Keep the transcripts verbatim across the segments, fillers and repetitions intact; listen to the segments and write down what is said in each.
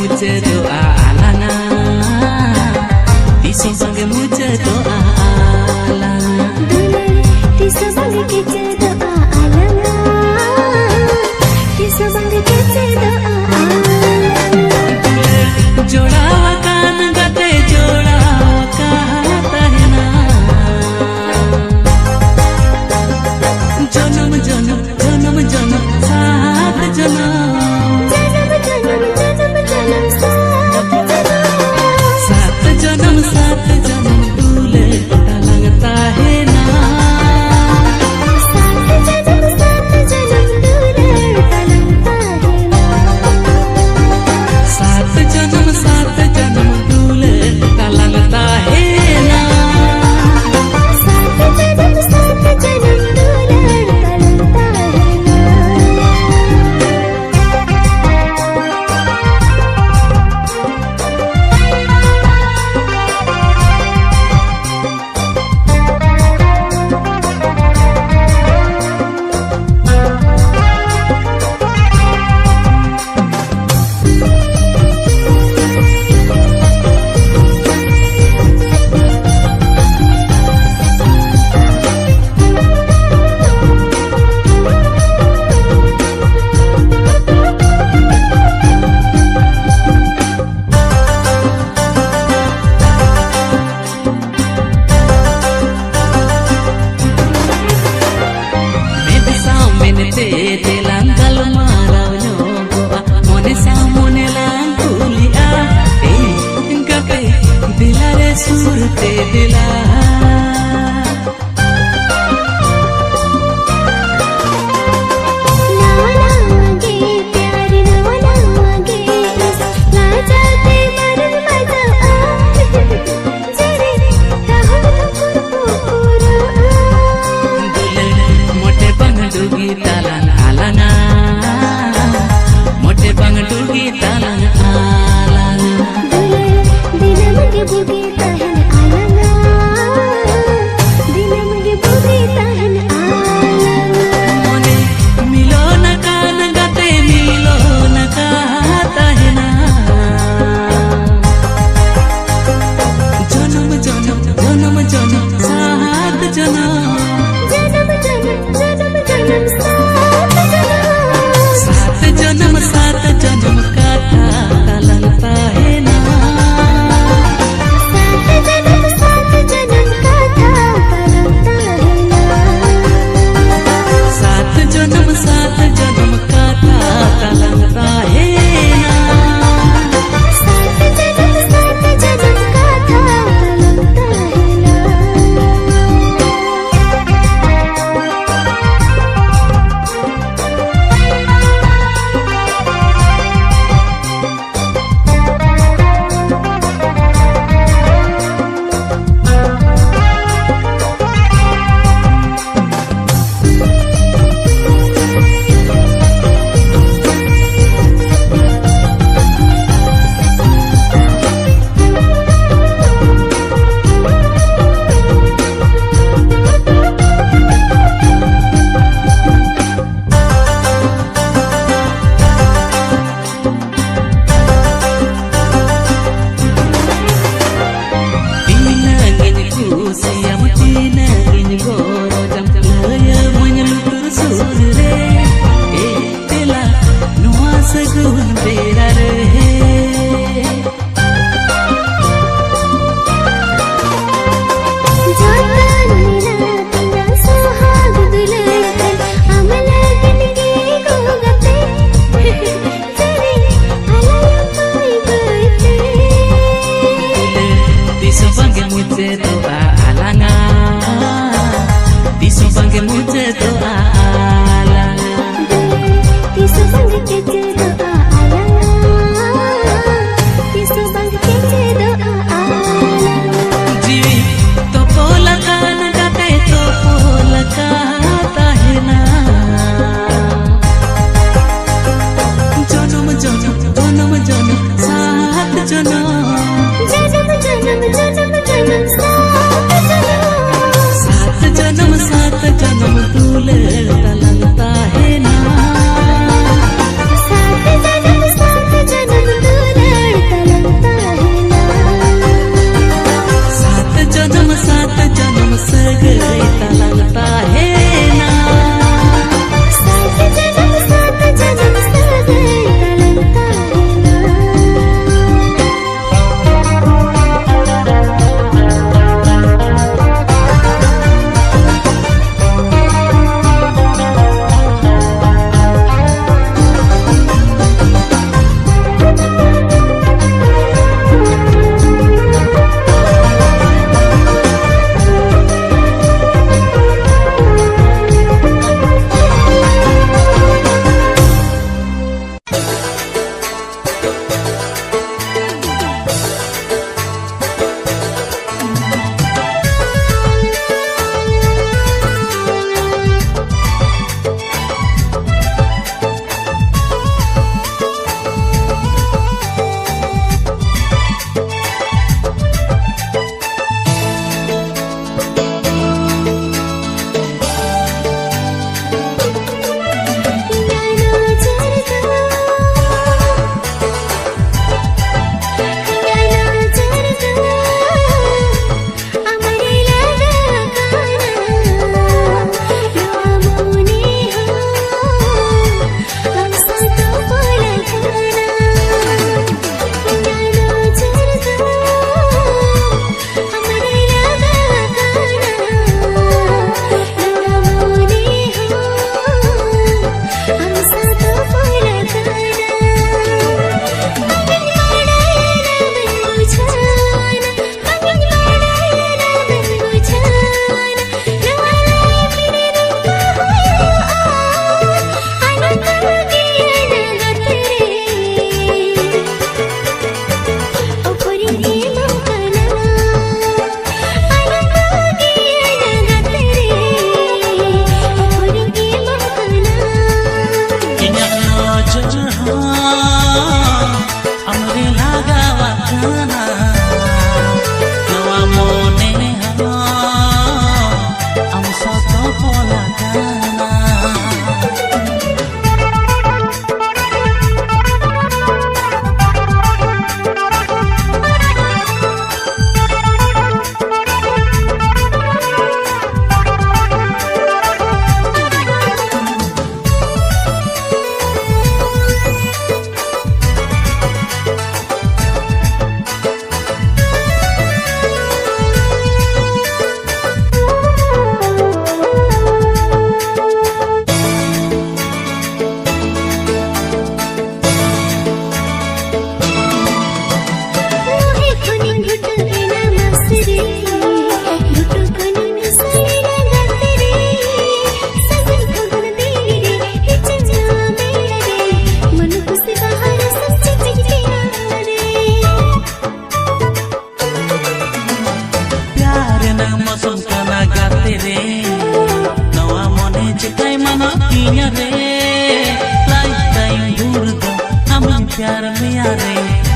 ᱢᱩᱪᱟᱹᱫᱚᱜᱼᱟ ᱟᱞᱟᱝᱟ, ᱛᱤᱥ ᱦᱚᱸ ᱵᱟᱝ ᱢᱩᱪᱟᱹᱫᱚᱜᱼᱟ ᱟᱞᱟᱝᱟ᱾ ᱫᱩᱞᱟᱹᱲ ᱛᱤᱥ ᱦᱚᱸ ᱵᱟᱝ ᱠᱮᱪᱮᱫᱚᱜᱼᱟ ᱟᱞᱟᱝᱟ, ᱛᱤᱥ ᱦᱚᱸ ᱵᱟᱝ ᱠᱮᱪᱮᱫᱚᱜᱼᱟ ᱟᱞᱟᱝᱟ᱾ ᱫᱩᱞᱟᱹᱲ ᱡᱚᱲᱟᱣ ᱟᱠᱟᱱ ᱜᱟᱛᱮ ᱡᱚᱲᱟᱣ ᱟᱠᱟᱱ ᱛᱟᱦᱮᱱᱟ᱾ ᱡᱚᱱᱚᱢ ᱡᱚᱱᱚᱢ, ᱡᱚᱱᱚᱢ ᱡᱚᱱᱚᱢ, ᱥᱟᱛ ᱡᱚᱱᱚᱢ᱾ ᱡᱚᱱᱚᱢ ᱡᱚᱱᱚᱢ, ᱡᱚᱱᱚᱢ ᱡᱚᱱᱚᱢ, ᱥᱟᱛ ᱡᱚᱱᱚᱢ᱾ ᱥᱟᱛ ᱡᱚᱱᱚᱢ, ᱥᱟᱛ ᱡᱚᱱᱚᱢ ᱫᱩᱞᱟᱹᱲ ᱛᱟᱞᱟᱝ ᱛᱟᱦᱮᱱᱟ᱾ ᱥᱟᱛ ᱡᱚᱱᱚᱢ, ᱥᱟᱛ ᱡᱚᱱᱚᱢ ᱫᱩᱞᱟᱹᱲ ᱛᱟᱞᱟᱝ ᱛᱟᱦᱮᱱᱟ᱾ ᱥᱟᱛ ᱡᱚᱱᱚᱢ, ᱥᱟᱛ ᱡᱚᱱᱚᱢ ᱫᱩᱞᱟᱹᱲ ᱛᱟᱞᱟᱝ ᱛᱟᱦᱮᱱᱟ᱾ ᱥᱟᱛ ᱡᱚᱱᱚᱢ, ᱥᱟᱛ ᱡᱚᱱᱚᱢ ᱫᱩᱞᱟᱹᱲ ᱛᱟᱞᱟᱝ ᱛᱟᱦᱮᱱᱟ᱾ ᱢᱮᱫ ᱥᱟᱶ ᱢᱮᱫ ᱛᱮ ᱫᱮᱞᱟᱝ ᱜᱟᱞᱢᱟᱨᱟᱣ ᱧᱚᱜᱚᱜᱼᱟ, ᱢᱚᱱᱮ ᱥᱟᱶ ᱢᱚᱱᱮ ᱞᱟᱝ ᱠᱩᱞᱤᱜᱼᱟ᱾ ᱮᱭ ᱜᱟᱛᱮ, ᱫᱮᱞᱟ ᱨᱮ ᱥᱩᱨ ᱛᱮ ᱫᱮᱞᱟ᱾ ᱱᱟᱣᱟ ᱱᱟᱣᱟ ᱜᱮ ᱯᱭᱟᱨ, ᱱᱟᱣᱟ ᱱᱟᱣᱟ ᱜᱮ ᱤᱥᱠ, ᱞᱟᱡᱟᱣ ᱛᱮ ᱵᱟᱨᱚᱱ ᱵᱟᱡᱟᱜᱼᱟ᱾ ᱡᱮᱨᱮ ᱨᱟᱦᱟ ᱫᱚ ᱠᱩᱨᱠᱩᱨᱟᱜᱼᱟ᱾ ᱫᱩᱞᱟᱹᱲ ᱢᱚᱴᱮ ᱵᱟᱝ ᱰᱩᱜᱤ ᱛᱟᱞᱟᱝ ᱟᱞᱟᱝᱟ, ᱢᱚᱴᱮ ᱵᱟᱝ ᱰᱩᱜᱤ ᱛᱟᱞᱟᱝ ᱟᱞᱟᱝᱟ᱾ ᱫᱩᱞᱟᱹᱲ ᱫᱤᱱᱟᱹᱢ ᱜᱮ ᱵᱩᱜᱤ ᱛᱟᱦᱮᱱ ᱟᱞᱟᱝᱟ, ᱫᱤᱱᱟᱹᱢ ᱜᱮ ᱵᱩᱜᱤ ᱛᱟᱦᱮᱱ ᱟᱞᱟᱝᱟ᱾ ᱢᱚᱱᱮ ᱢᱤᱞᱚᱱ ᱟᱠᱟᱱ ᱜᱟᱛᱮ ᱢᱤᱞᱚᱱ ᱟᱠᱟ ᱛᱟᱦᱮᱱᱟ᱾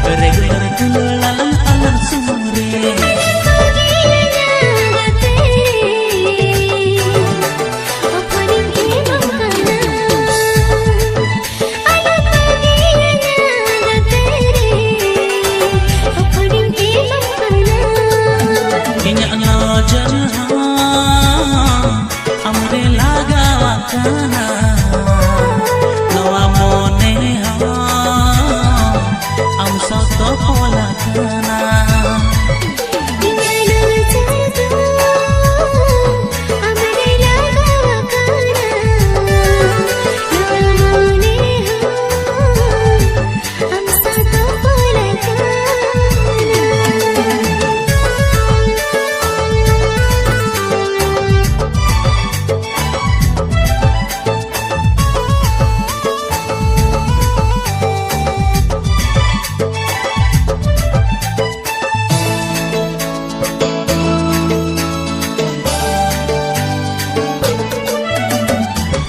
ᱨᱮᱜᱩᱞᱟᱨ ᱫᱩᱞᱟᱹᱲ ᱟᱞᱟᱝ ᱟᱞᱟᱝ ᱥᱩᱢᱩᱝ ᱨᱮ᱾ ᱤᱧᱟᱹᱜ ᱱᱚᱡᱚᱨ ᱦᱚᱸ ᱟᱢᱨᱮ ᱞᱟᱜᱟᱣ ᱟᱠᱟᱱᱟ, ᱱᱚᱣᱟ ᱢᱚᱱᱮ ᱦᱚᱸ ᱟᱢ ᱥᱟᱶ ᱛᱚᱯᱚᱞ ᱟᱠᱟᱱᱟ᱾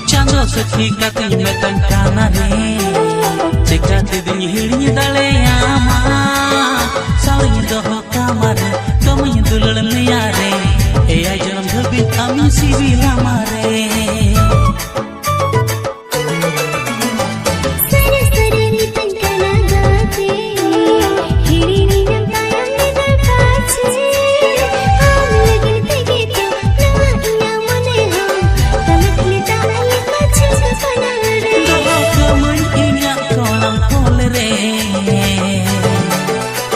ᱪᱟᱸᱫᱚ ᱥᱟᱹᱠᱷᱤ ᱠᱟᱛᱮᱧ ᱢᱮᱛᱟᱢ ᱠᱟᱱᱟ ᱨᱮ, ᱪᱮᱠᱟ ᱛᱮᱫᱚᱧ ᱦᱤᱲᱤᱧ ᱫᱟᱲᱮᱭᱟᱢᱟ? ᱥᱟᱶᱤᱧ ᱫᱚᱦᱚ ᱠᱟᱢᱟ ᱨᱮ, ᱫᱚᱢᱮᱧ ᱫᱩᱞᱟᱹᱲ ᱢᱮᱭᱟ ᱨᱮ, ᱮᱭᱟᱭ ᱡᱚᱱᱚᱢ ᱫᱷᱟᱹᱵᱤᱡ ᱟᱢᱤᱧ ᱥᱤᱵᱤᱞᱟᱢᱟ ᱨᱮ᱾ ᱥᱟᱹᱨᱤ ᱥᱟᱹᱨᱤ ᱢᱤᱛᱟᱹᱧ ᱠᱟᱱᱟ ᱜᱟᱛᱮ, ᱦᱤᱲᱤᱧᱤᱧᱟᱢ ᱛᱟᱭᱚᱢ ᱧᱤᱫᱟᱹ ᱯᱟᱪᱷᱮ᱾ ᱟᱢ ᱞᱟᱹᱜᱤᱫ ᱛᱮᱜᱮ ᱛᱚ ᱱᱚᱣᱟ ᱤᱧᱟᱹᱜ ᱢᱚᱱᱮ ᱦᱚᱸ ᱛᱟᱞᱟᱠ ᱞᱮᱫᱟ ᱟᱞᱮ ᱯᱟᱪᱷᱮ ᱯᱟᱱᱟᱲ ᱨᱮ᱾ ᱫᱚᱦᱚ ᱠᱟᱹᱢᱟᱹᱧ ᱤᱧᱟᱹᱜ ᱠᱚᱲᱟᱢ ᱠᱚᱞ ᱨᱮ,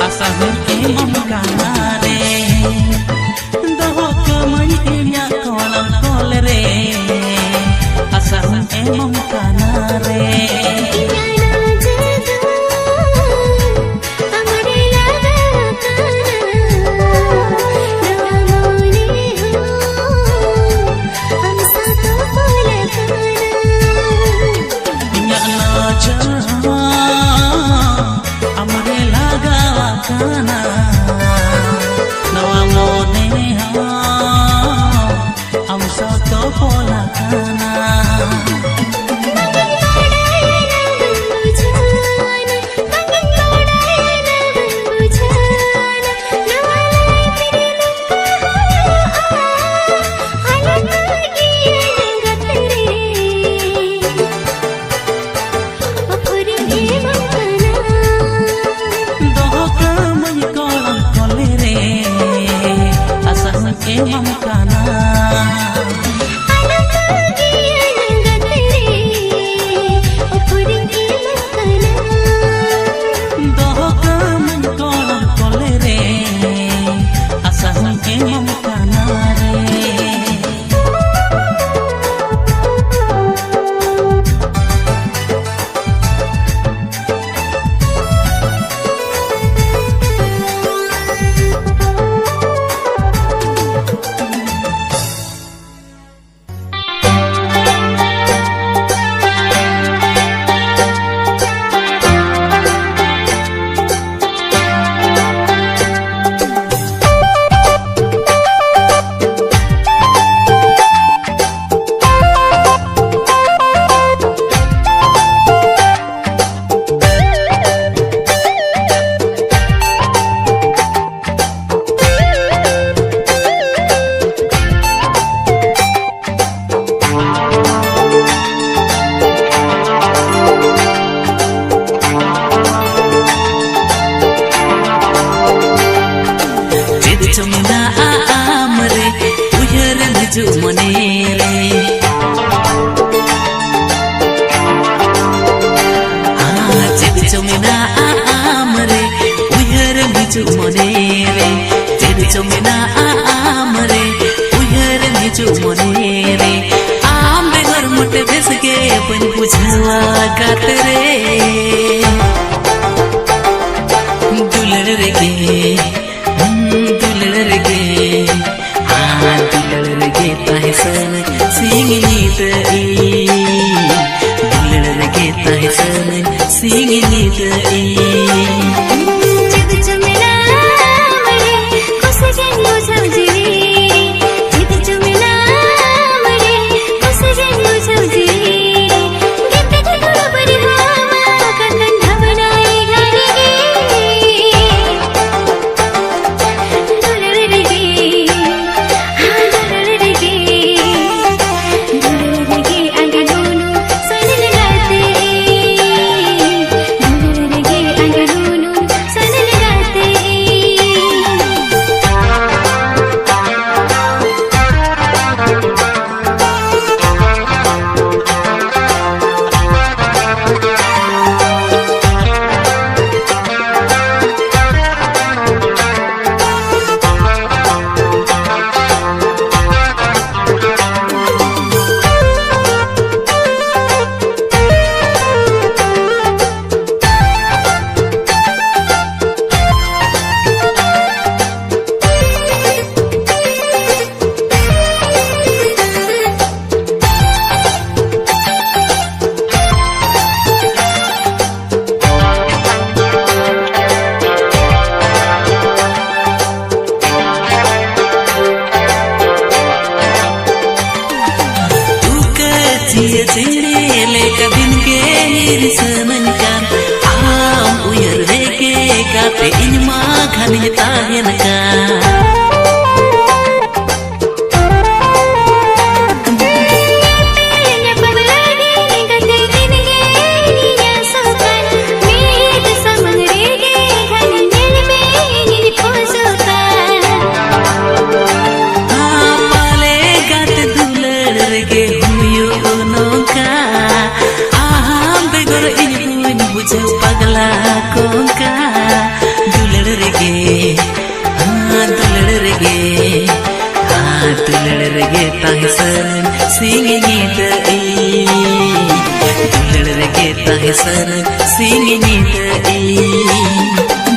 ᱟᱥᱟ ᱦᱚᱸᱧ ᱮᱢᱟᱢ ᱠᱟᱱᱟ ᱨᱮ᱾ ᱫᱚᱦᱚ ᱠᱟᱹᱢᱟᱹᱧ ᱤᱧᱟᱹᱜ ᱠᱚᱲᱟᱢ ᱠᱚᱞ ᱨᱮ, ᱟᱥᱟ ᱦᱚᱸᱧ ᱮᱢᱟᱢ ᱠᱟᱱᱟ ᱨᱮ᱾ ᱤᱧᱟᱹᱜ ᱱᱚᱡᱚᱨ ᱫᱚ ᱟᱢᱨᱮ ᱞᱟᱜᱟᱣ ᱟᱠᱟᱱᱟ, ᱱᱚᱣᱟ ᱢᱚᱱᱮ ᱦᱚᱸ ᱟᱢ ᱥᱟᱶ ᱛᱚᱯᱚᱞ ᱟᱠᱟᱱᱟ᱾ ᱤᱧᱟᱹᱜ ᱱᱚᱡᱚᱨ ᱦᱚᱸ ᱟᱢᱨᱮ ᱞᱟᱜᱟᱣ ᱟᱠᱟᱱᱟ, ᱱᱚᱣᱟ ᱢᱚᱱᱮ ᱦᱚᱸ ᱟᱢ ᱥᱟᱶ ᱛᱚᱯᱚᱞ ᱟᱠᱟᱱᱟ᱾ ᱵᱟᱝᱤᱧ ᱵᱟᱰᱟᱭᱟ, ᱵᱟᱝ ᱵᱩᱡᱷᱟᱹᱣ, ᱵᱟᱝᱤᱧ ᱵᱟᱰᱟᱭᱟ, ᱦᱤᱡᱩᱜ ᱢᱚᱱᱮ ᱨᱮ᱾ ᱟᱨ ᱪᱮᱫ ᱪᱚ ᱢᱮᱱᱟᱜᱼᱟ ᱟᱢ ᱨᱮ, ᱩᱭᱦᱟᱹᱨ ᱦᱤᱡᱩᱜ ᱢᱚᱱᱮ ᱨᱮ᱾ ᱪᱮᱫ ᱪᱚ ᱢᱮᱱᱟᱜᱼᱟ ᱟᱢ ᱨᱮ, ᱩᱭᱦᱟᱹᱨ ᱦᱤᱡᱩᱜ ᱢᱚᱱᱮ ᱨᱮ᱾ ᱟᱢ ᱵᱮᱜᱚᱨ ᱢᱚᱴᱮ ᱵᱮᱥ ᱜᱮ ᱵᱟᱹᱧ ᱵᱩᱡᱷᱟᱹᱣᱟ ᱜᱟᱛᱮ ᱨᱮ᱾ ᱫᱩᱞᱟᱹᱲ ᱨᱮᱜᱮ, ᱦᱩᱸ, ᱫᱩᱞᱟᱹᱲ ᱨᱮᱜᱮ, ᱟᱨ ᱫᱩᱞᱟᱹᱲ ᱨᱮᱜᱮ ᱛᱟᱦᱮᱸ ᱥᱟᱱᱟᱧ ᱥᱤᱧ ᱧᱤᱫᱟᱹ ᱤᱧ᱾ ᱫᱩᱞᱟᱹᱲ ᱨᱮᱜᱮ ᱛᱟᱦᱮᱸ ᱥᱟᱱᱟᱧ ᱥᱤᱧ ᱧᱤᱫᱟᱹ ᱤᱧ᱾ ᱪᱮᱫ ᱪᱚ ᱢᱮᱱᱟᱢ ᱨᱮ, ᱠᱩᱥᱤ ᱜᱮᱧ ᱵᱩᱡᱷᱟᱹᱣ ᱡᱤᱣᱤ᱾ ᱪᱮᱫ ᱪᱚ ᱢᱮᱱᱟᱢ ᱨᱮ, ᱠᱩᱥᱤ ᱜᱮᱧ ᱵᱩᱡᱷᱟᱹᱣ ᱡᱤᱣᱤ᱾ ᱜᱤᱫᱽᱨᱟᱹ ᱫᱩᱲᱩᱵ ᱨᱮᱦᱚᱸ ᱢᱟ ᱠᱟᱛᱷᱟᱧ ᱵᱷᱟᱵᱽᱱᱟᱭ ᱜᱷᱟᱹᱲᱤ ᱜᱮ᱾ ᱫᱩᱞᱟᱹᱲ ᱨᱮᱜᱮ, ᱦᱟᱸ, ᱫᱩᱞᱟᱹᱲ ᱨᱮᱜᱮ᱾ ᱫᱩᱞᱟᱹᱲ ᱨᱮᱜᱮ ᱟᱸᱜᱟ ᱫᱩᱱᱩ ᱥᱟᱱ ᱞᱮᱜᱟᱛᱮ᱾ ᱫᱩᱞᱟᱹᱲ ᱨᱮᱜᱮ ᱟᱸᱜᱟ ᱫᱩᱱᱩ ᱥᱟᱱ ᱞᱮᱜᱟᱛᱮ᱾ ᱛᱩᱠᱟᱹ ᱪᱤᱭᱟᱹ ᱪᱮᱬᱮ ᱞᱮᱠᱟ ᱫᱤᱱ ᱜᱮ ᱦᱤᱨᱤ ᱥᱟᱱᱟᱧ ᱠᱟᱱ, ᱟᱢ ᱩᱭᱦᱟᱹᱨ ᱨᱮᱜᱮ ᱠᱟᱛᱮ ᱤᱧ ᱢᱟ ᱜᱷᱟᱱᱮᱧ ᱛᱟᱦᱮᱱ ᱠᱟᱱ᱾ ᱛᱟᱦᱮᱸ ᱥᱟᱱᱟᱧ ᱥᱤᱧ ᱧᱤᱫᱟᱹ ᱤᱧ, ᱫᱩᱞᱟᱹᱲ ᱨᱮᱜᱮ ᱛᱟᱦᱮᱸ ᱥᱟᱱᱟᱧ ᱥᱤᱧ ᱧᱤᱫᱟᱹ ᱤᱧ᱾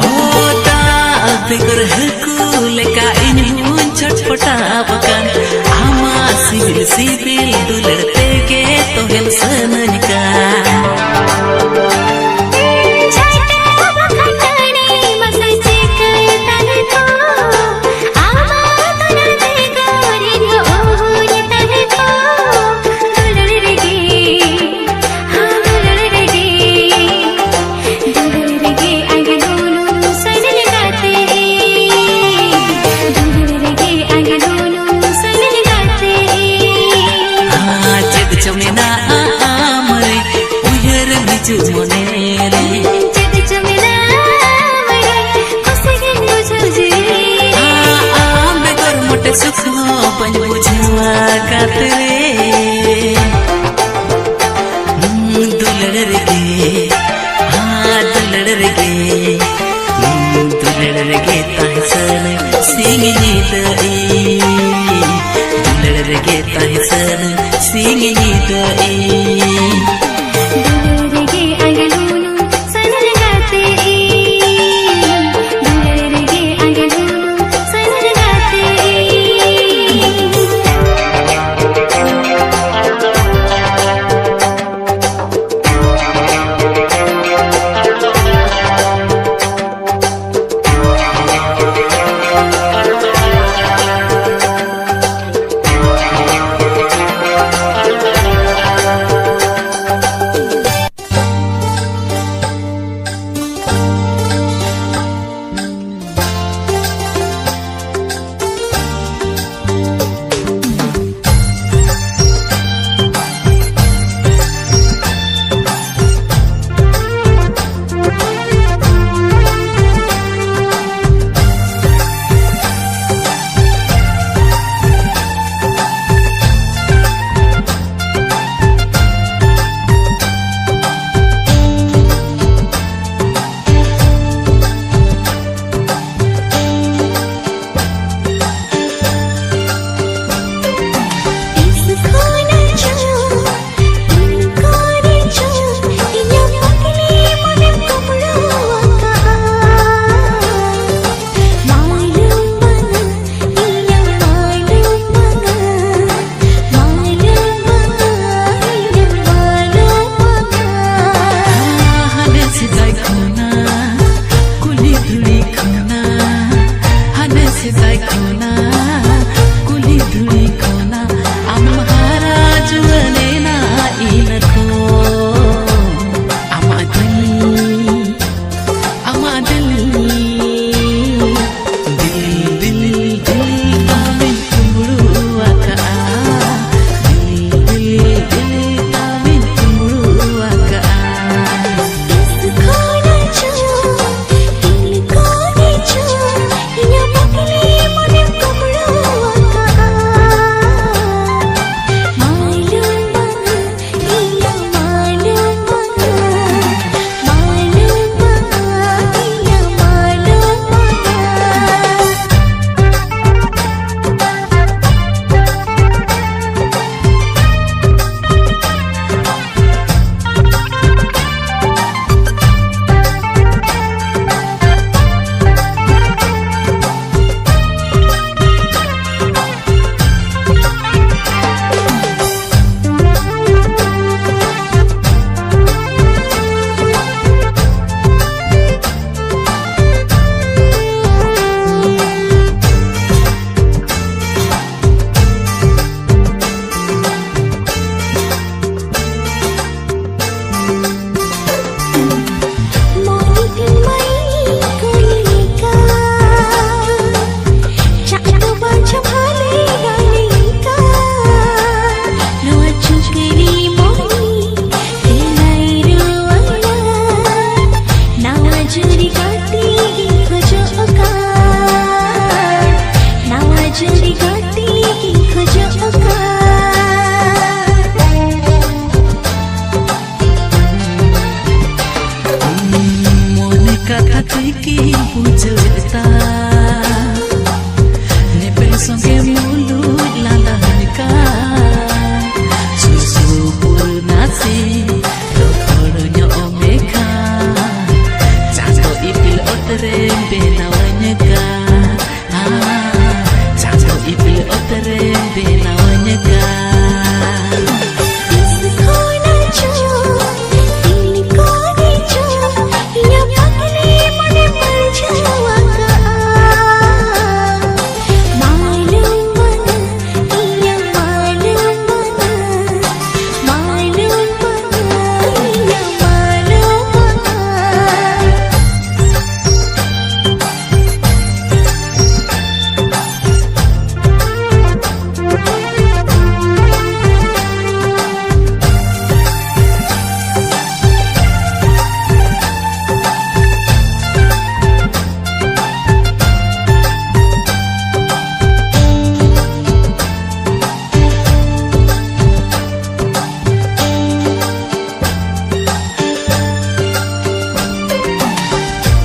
ᱚ, ᱫᱟᱜ ᱵᱮᱜᱚᱨ ᱦᱟᱹᱠᱩ ᱞᱮᱠᱟ ᱤᱧ ᱦᱚᱸᱧ ᱪᱷᱚᱴᱯᱚᱴᱟᱣ ᱟᱠᱟᱱ᱾ ᱟᱢᱟᱜ ᱥᱤᱵᱤᱞ ᱥᱤᱵᱤᱞ ᱫᱩᱞᱟᱹᱲ ᱛᱮᱜᱮ ᱛᱚᱦᱮᱞ ᱥᱟᱱᱟᱧ ᱠᱟᱱ᱾ ᱪᱮᱫ ᱪᱚ ᱢᱮᱱᱟᱜᱼᱟ ᱟᱢᱨᱮ, ᱩᱭᱦᱟᱹᱨ ᱦᱤᱡᱩᱜ ᱢᱚᱱᱮᱨᱮ᱾ ᱪᱮᱫ ᱪᱚ ᱢᱮᱱᱟᱜᱼᱟ ᱟᱢᱨᱮ, ᱠᱩᱥᱤ ᱜᱤᱧ ᱵᱩᱡᱷᱟᱹᱣ ᱡᱤᱣᱤ ᱨᱮ᱾ ᱟᱢ ᱵᱮᱜᱚᱨ ᱢᱚᱴᱮ ᱥᱩᱠ ᱦᱚᱸ ᱵᱟᱹᱧ ᱵᱩᱡᱷᱟᱹᱣᱟ ᱠᱟᱛᱮ ᱨᱮ᱾ ᱦᱩᱸ, ᱫᱩᱞᱟᱹᱲ ᱨᱮᱜᱮ, ᱦᱟᱸ, ᱫᱩᱞᱟᱹᱲ ᱨᱮᱜᱮ, ᱦᱩᱸ, ᱫᱩᱞᱟᱹᱲ ᱨᱮᱜᱮ ᱛᱟᱦᱮᱸ ᱥᱟᱱᱟᱧ ᱥᱤᱧ ᱧᱤᱫᱟᱹ ᱤᱧ, ᱫᱩᱞᱟᱹᱲ ᱨᱮᱜᱮ ᱛᱟᱦᱮᱸ ᱥᱟᱱᱟᱧ ᱥᱤᱧ ᱧᱤᱫᱟᱹ ᱤᱧ᱾ ᱫᱩᱞᱟᱹᱲ ᱨᱮᱜᱮ ᱟᱸᱜᱟ ᱞᱩᱞᱩ ᱥᱟᱱᱟᱧ ᱜᱟᱛᱮ ᱤᱧ, ᱫᱩᱞᱟᱹᱲ ᱨᱮᱜᱮ ᱟᱸᱜᱟ ᱞᱩᱞᱩ ᱥᱟᱱᱟᱧ ᱜᱟᱛᱮ ᱤᱧ᱾ ᱨᱮᱢ ᱵᱮᱱᱟᱣᱟᱹᱧ ᱠᱟᱱ, ᱪᱟᱸᱫᱚ ᱤᱯᱤᱞ ᱚᱛ ᱨᱮᱢ ᱵᱮᱱᱟᱣᱟᱹᱧ ᱠᱟᱱ᱾ ᱛᱤᱥ ᱠᱷᱚᱱᱟᱜ ᱪᱚ, ᱛᱤᱱ ᱠᱚᱨᱮ ᱪᱚ, ᱤᱧᱟᱹᱜ ᱯᱟᱜᱽᱞᱤ ᱢᱚᱱᱮ ᱵᱩᱡᱷᱟᱹᱣ ᱟᱠᱟᱫᱼᱟ᱾ ᱢᱟᱞᱩᱢ ᱵᱟᱝᱟ, ᱤᱧᱟᱹᱜ ᱢᱟᱞᱩᱢ ᱵᱟᱝᱟ, ᱢᱟᱞᱩᱢ ᱵᱟᱝᱟ, ᱤᱧᱟᱹᱜ ᱢᱟᱞᱩᱢ ᱵᱟᱝᱟ᱾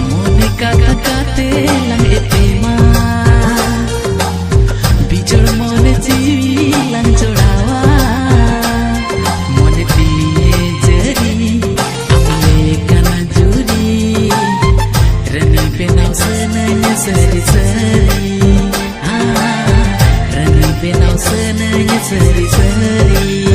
ᱢᱚᱱᱮ ᱠᱟᱛᱷᱟ ᱠᱟᱛᱮ ᱞᱟᱝ ᱮᱯᱮᱢᱟ, ᱵᱤᱪᱷᱚᱲ ᱢᱚᱱᱮ ᱡᱤᱣᱤ ᱞᱟᱝ ᱡᱚᱲᱟᱣᱟ᱾ ᱢᱚᱱᱮ ᱛᱤᱭᱮ ᱡᱟᱹᱨᱤ, ᱟᱢ ᱞᱮᱠᱟᱱᱟ ᱡᱩᱨᱤ, ᱨᱟᱹᱱᱤ ᱵᱮᱱᱟᱣ ᱥᱟᱱᱟᱧᱟ ᱥᱟᱹᱨᱤ ᱥᱟᱹᱨᱤ᱾ ᱟ, ᱨᱟᱹᱱᱤ ᱵᱮᱱᱟᱣ ᱥᱟᱱᱟᱧᱟ ᱥᱟᱹᱨᱤ ᱥᱟᱹᱨᱤ᱾